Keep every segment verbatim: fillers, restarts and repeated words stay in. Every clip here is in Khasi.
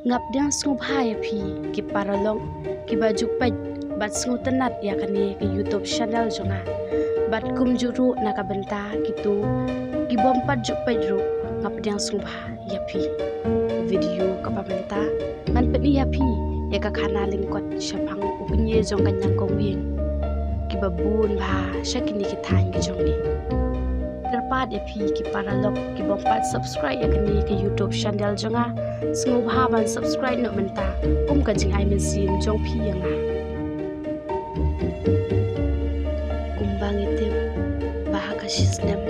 Nga pdiang sngewbha ïa phi ki paralok kiba ju peit bad sngewtynnat ïa kane ka YouTube channel jong nga. Bad kumjuh ruh na ka bynta kito kibym pat ju peit ruh, nga pdiang sngewbha ïa phi. Video kaba mynta ngan pyni ïa phi ïa ka khana lyngkot shaphang u kñie jong ka Ñiangkongwieng. Kiba bun bha sha kine ki thaiñ ki jong ngi. Kyrpad ïa phi ki paralok kibym pat subscribe ïa kane ka YouTube channel jong nga, sngewbha ban subscribe noh mynta kum ka jingai mynsiem jong phi ïa nga. Kumba ngi tip ba ha ka shi snem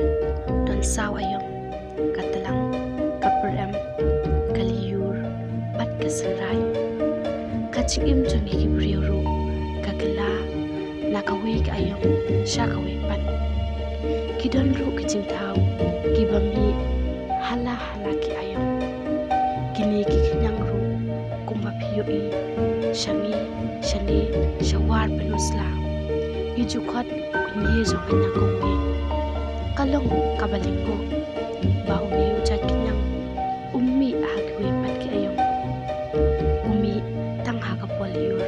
don saw aïom, ka tlang, ka pyrem, ka lyiur bad ka synrai. Ka jingim jong ngi ki briew ruh ka kylla na kawei ka aïom sha kawei pat. Ki don ruh ki jingthaw kiba mih ha la ha la ki aïom. Kine ki khñiang ruh kumba phi ïohi sha ngi, sha ne, sha War Peninsula, ngi ju khot u kñie jong ka Ñiangkongwieng. Ka long kaba lyngkhuh ba une u jait khñiang um mih ha kiwei pat ki aïom. Um mih tang ha ka por lyiur,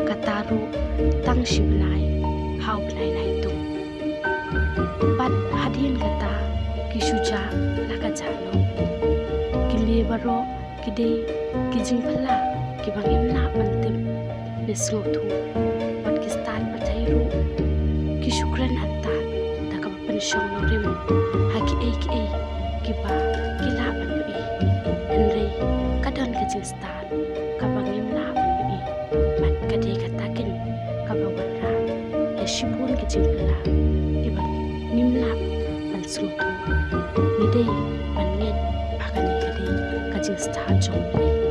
kata ruh tang shi bnai ha u bnai Naitung. Bad hadien kata ki shu jah la ka jah noh. Kine baroh ki dei ki jingphylla kiba ngim lah ban tip ne sngewthuh. Bad ki stad pyrthei ruh ki shu kren hangta da kaba pynshong nongrim ha kiei kiei kiba ki lah ban ïohi. Hynrei ka don ka jingstad kaba ngim lah ban ïohi, bad ka dei kata keiñ kaba wanrah ïa shibun ki jingphylla kiba ngim lah ban sngewthuh. Ngi dei ban ngeit ba kane ka dei ka jingstad jong U Blei.